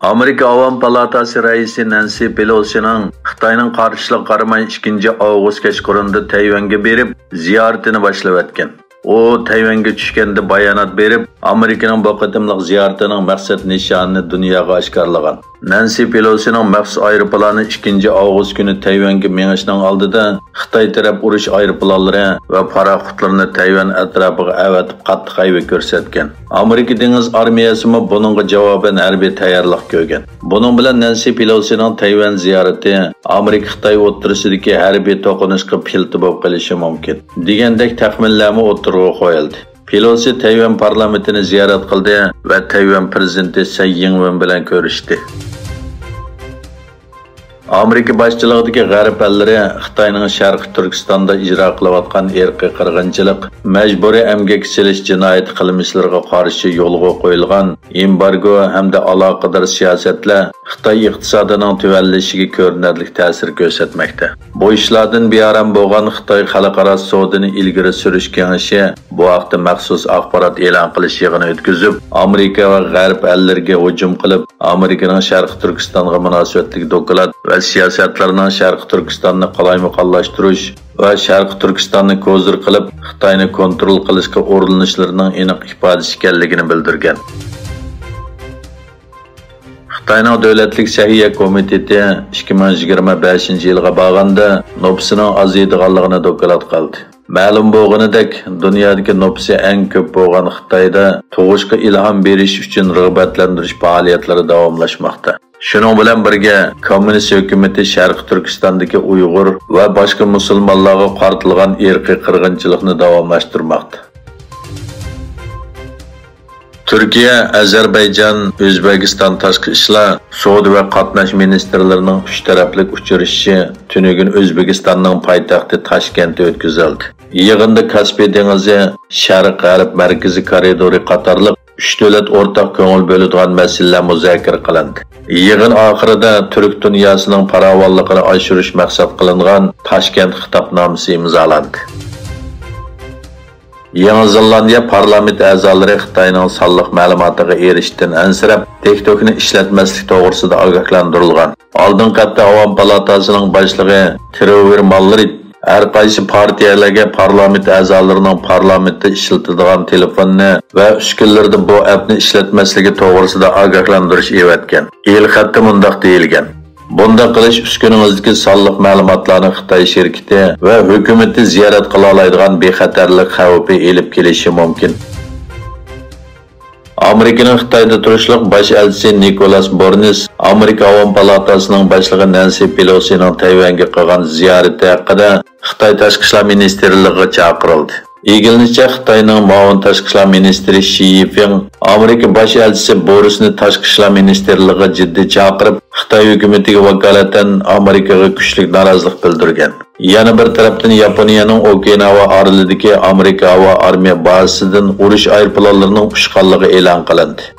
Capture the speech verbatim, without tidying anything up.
ئامېرىكا ئاۋام پالاتاسى رەئىسى نەنسى پېلوسىنىڭ خىتاينىڭ قارشىلىقىغا قارىماي ئىككىنچى ئاۋغۇست كەچقۇرۇندا تەيۋەنگە بېرىپ زىيارىتىنى باشلىۋەتكەن. ئۇ تەيۋەنگە چۈشكەندە بايانات بېرىپ، ئامېرىكىنىڭ بۇ قېتىملىق زىيارىتىنىڭ مەقسەت نىشانىنى دۇنياغا ئاشكارىلىغان. نەنسى پېلوسىنىڭ مەخسۇس ئايروپىلانى ئىككىنچى ئاۋغۇست كۈنى تەيۋەنگە مېڭىشنىڭ ئالدىدا خىتاي تەرەپ ئۇرۇش ئايروپىلانلىرى ۋە پاراخوتلىرىنى تەيۋەن ئەتراپىغا ئەۋەتىپ قاتتىق ھەيۋە كۆرسەتكەن. ئامېرىكا دېڭىز ئارمىيەسىمۇ بۇنىڭغا جاۋابەن ھەربىي تەييارلىق كۆرگەن. بۇنىڭ بىلەن نەنسى پېلوسىنىڭ تەيۋەن زىيارىتى ئامېرىكا-خىتاي ئوتتۇرىسىدىكى ھەربىي توقۇنۇشقا پىلتە بولۇپ قېلىشى مۇمكىن، دېگەندەك تەخمىنلەرمۇ ئوتتۇرىغا قويۇلدى. پېلوسى تەيۋەن پارلامېنتىنى زىيارەت قىلدى ۋە تەيۋەن پىرېزىدېنتى سەي يىڭۋېن بىلەن كۆرۈشتى. ئامېرىكا باشچىلىقىدىكى غەرب ئەللىرى خىتاينىڭ شەرقىي تۈركىستاندا ئىجرا قىلىۋاتقان ئىرقىي قىرغىنچىلىق، مەجبۇرىي ئەمگەككە سېلىش جىنايىتى قىلمىشلىرىغا قارشى يولغا قويۇلغان ئېمبارگو ھەمدە ئالاقىدار سىياسەتلەر خىتاي ئىقتىسادىنىڭ تۆۋەنلىشىگە كۆرۈنەرلىك تەسىر كۆرسەتمەكتە. بۇ ئىشلاردىن بىئارام بولغان خىتاي خەلقئارا سودىنى ئىلگىرى سۈرۈش كېڭىشى بۇ ھەقتە مەخسۇس ئاخبارات ئېلان قىلىش يىغىنى ئۆتكۈزۈپ، ئامېرىكا ۋە غەرب ئەللىرىگە ھۇجۇم قىلىپ، ئامېرىكىنىڭ شەرقىي تۈركىستانغا مۇناسىۋەتلىك دوكلات ۋە سىياسەتلىرىنىڭ شەرقىي تۈركىستاننى قالايمىقانلاشتۇرۇش ۋە شەرقىي تۈركىستاننى كوزىر قىلىپ، خىتاينى كونترول قىلىشقا ئۇرۇنۇشلىرىنىڭ ئېنىق ئىپادىسى ئىكەنلىكىنى بىلدۈرگەن. خىتاينىڭ دۆلەتلىك سەھىيە كومىتېتى ئىككى مىڭ يىگىرمە بەشىنچى يىلغا بارغاندا نوپۇسىنىڭ ئازىيىدىغانلىقىنى دوكلات قىلدى. مەلۇم بولغىنىدەك، دۇنيادىكى نوپۇسى ئەڭ كۆپ بولغان خىتايدا تۇغۇشقا ئىلھام بېرىش ئۈچۈن رىغبەتلەندۈرۈش پائالىيەتلىرى داۋاملاشماقتا. شۇنىڭ بىلەن بىرگە، كوممۇنىست ھۆكۈمىتى شەرقىي تۈركىستاندىكى ئۇيغۇر ۋە باشقا مۇسۇلمانلارغا قارىتىلغان ئىرقىي قىرغىنچىلىقنى داۋاملاشتۇرماقتا. تۈركىيە، ئەزەربەيجان، ئۆزبېكىستان تاشقى ئىشلار، سودا ۋە قاتناش مىنىستىرلىرىنىڭ ئۈچ تەرەپلىك ئۇچرىشىشى تۈنۈگۈن ئۆزبېكىستاننىڭ پايتەختى تاشكەنتتە ئۆتكۈزۈلدى. يىغىندا كاسپىي دېڭىزى، شەرق غەرب مەركىزىي كارىدورى قاتارلىق ئۈچ دۆلەت ئورتاق كۆڭۈل بۆلىدىغان مەسىلىلەر مۇزاكىرە قىلىندى. يىغىن ئاخىرىدا تۈرك دۇنياسىنىڭ پاراۋانلىقىنى ئاشۇرۇش مەقسەت قىلىنغان تاشكەنت خىتابنامىسى ئىمزالاندى. يېڭى زېلاندىيە پارلامېنت ئەزالىرى خىتاينىڭ سانلىق مەلۇماتىغا ئېرىشىشتىن ئەنسىرەپ، تىك توكنى ئىشلەتمەسلىك توغرىسىدا ئاگاھلاندۇرۇلغان. ئالدىنقى ھەپتە ئاۋام پالاتاسىنىڭ باشلىقى ترېۋېر ماللېرىد ھەر قايسى پارتىيەلەرگە پارلامېنت ئەزالىرىنىڭ پارلامېنتتا ئىشلىتىدىغان تېلېفوننى ۋە ئۈسكۈنىلىرىدە بۇ ئەپنى ئىشلەتمەسلىكى توغرىسىدا ئاگاھلاندۇرۇش ئېۋەتكەن. ئېلخەتتە مۇنداق دېيىلگەن: بۇنداق قىلىش ئۈسكۈنىڭىزدىكى سانلىق مەلۇماتلارنى خىتاي شىركىتى ۋە ھۆكۈمىتى زىيارەت قىلالايدىغان بىخەتەرلىك خەۋپى ئېلىپ كېلىشى مۇمكىن. ئامېرىكىنىڭ خىتايدا تۇرۇشلۇق باش ئەلچىسى نىكولاس بورنىس ئامېرىكا ئاۋام پالاتاسىنىڭ باشلىقى نەنسى پېلوسىنىڭ تەيۋەنگە قىلغان زىيارىتى ھەققىدە خىتاي تاشقى ئىشلار مىنىستىرلىقىغا چاقىرىلدى. ئىگىلىنىشىچە، خىتاينىڭ مۇئاۋىن تاشقى ئىشلار مىنىستىرى شى يىفېڭ ئامېرىكا باش ئەلچىسى بورىسنى تاشقى ئىشلار مىنىستىرلىقىغا جىددىي چاقىرىپ، خىتاي ھۆكۈمىتىگە ۋاكالىتەن ئامېرىكىغا كۈچلۈك نارازىلىق بىلدۈرگەن. يەنە بىر تەرەپتىن، ياپونىيەنىڭ ئوكىناۋا ئارىلىدىكى ئامېرىكا ھاۋا ئارمىيە بازىسىدىن ئۇرۇش ئايروپىلانلىرىنىڭ ئۇچقانلىقى ئېلان قىلىندى.